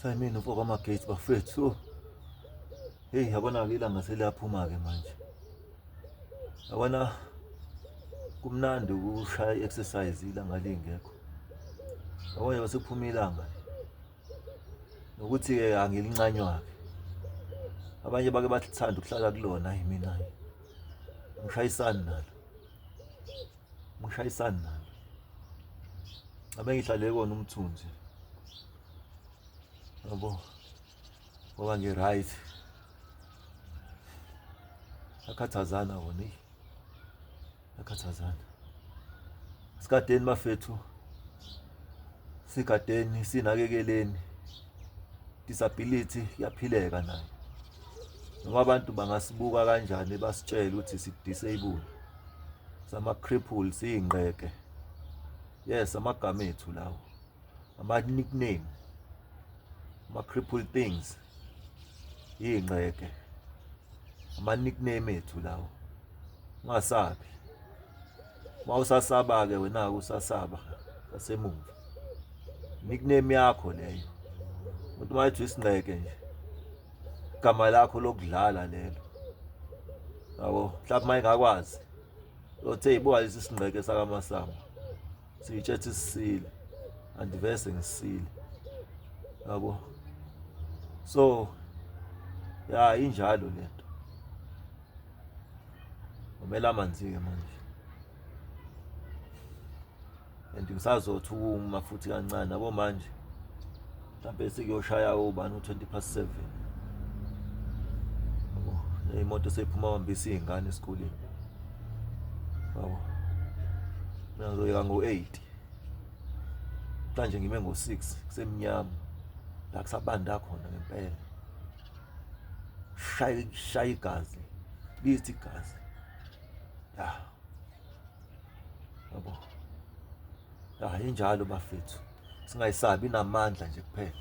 Sayimina umfo kwamagate bafethu. Hey, yabona-ke ilanga seliyaphuma-ke manje. Yabona kumnandi ukushaya i-exercise ilanga lingekho. Yabona nje sekuphuma ilanga. Nokuthi-ke angilincanywa-ke. Abanye bake bathanda ukuhlala kulona, hayi mina ngishayisani nalo. Ngishayisani nalo. Abe ngihlale kona umthunzi. Yabo. Ngoba ngi-right. Akhathazana wona eyi. Akhathazana. Sigadeni bafethu. Sigadeni sinakekeleni. Disability iyaphileka nayo. Noma abantu bangasibuka kanjani basitshele ukuthi si-disable. Sama-cripple siyingqeke. Yes, amagama ethu lawo. Ama-nickname. Ama-cripple things. Iy'ngqeke. Ama-nickname ethu lawo. Ungasabi. Uma usasaba-ke wena-ke usasaba sasemumva. Nickname yakho leyo. Umuntu uma ethi isingqeke nje. Igama lakho lokudlala lelo. Yabo, mhlawumbe uma engakwazi. Uthe ibuka lesi singqeke sakaMasango. Siyitshethe sisile. Andivese ngisile. Yabo. So ya injalo lento. Ngomela amanzi ke manje. And ngisazothi ukuma futhi kancane yabo manje. Mhlawumbe sekuyoshaya obani u-20 past 7. Yabo, imoto seyiphuma hambisa iy'ngane esikoleni. Yabo. Mina ngizoyeka ngo-8. Mhlawumbe ngime ngo-6 kusemnyama. La kusabanda khona ngempela. Shaya shaya igazi. Lithi igazi. Ya. Yabo. Ya injalo bafethu. Singayisabi inamandla nje kuphela.